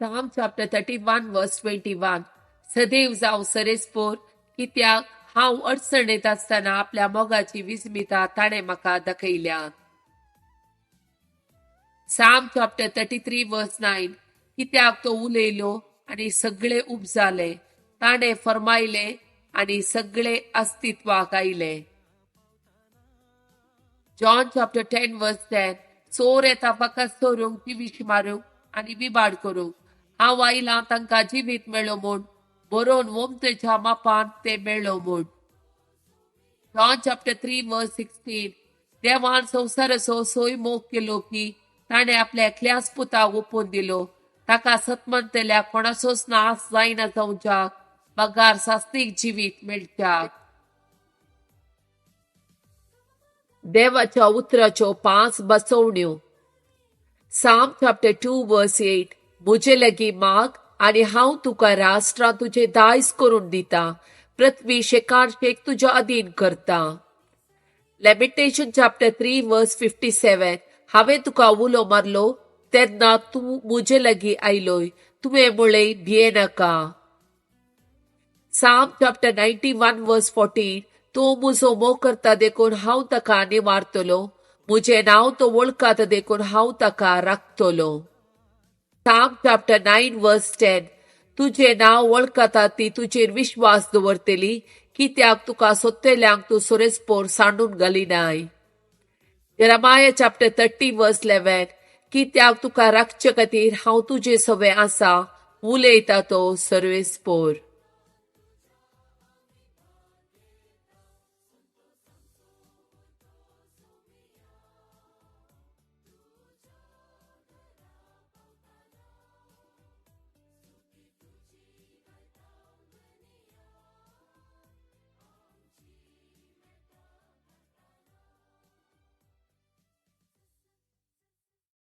Psalm chapter 31 verse 21. सदैव जावं सरेस्पोर, कित्याक हांव अडचणेंत आसतना आपल्या मोगाची विस्मिता ताणें म्हाका दाखयल्या. Psalm chapter 33 verse 9. कित्याक तो उलयलो आनी सगळे उपजाले, ताणें फर्मायले आनी सगळे अस्तित्वाक आयले. John chapter 10 verse 10. चोर येता फकत चोरूंक, जिवीश मारूंक आनी बिबाड करूंक. हांव आयलां तांकां जिवीत मेळो म्हूण, बरोवन वमतेच्या मापान ते मेळो म्हूण. John chapter 3 verse 16. देवान संवसाराचो सोय मोग केलो की ताणें आपल्या एकल्याच पुताक ओपून दिलो, ताका सतमनतल्या कोणाचोच नाश जायना जावच्याक, बगार सास्तीक जिवीत मेळच्याक. देवाच्या उतराच्यो 5 बसवण्यो. Psalm chapter 2 verse 8. म्हजे लागीं माग आनी हांव तुका राष्ट्रां तुजें दायज करून दिता, पृथ्वी शेकान शेक तुज्या अधीन करता. Lamentation chapter 3 verse 57. हांवें तुका उलो मारलो तेन्ना तूं म्हजे लागीं आयलोय, तुवें म्हळें भियेनाका. Psalm chapter 91 verse 14. तो म्हजो मोग करता देखून हांव ताका निवारतलो, म्हजें नांव तो वळखता देखून हांव ताका राखतलो. Psalm chapter 9 verse 10. तुजें नांव वळखता ती तुजेर विश्वास दवरतली, कित्याक तुका सोदतल्यांक तूं सोरेस्पोर सांडून घालिनाय. Jeremiah chapter 30 verse 11. कित्याक तुका राखचे खातीर हांव तुजे सवे आसा, उलयता तो सर्वेस्पोर.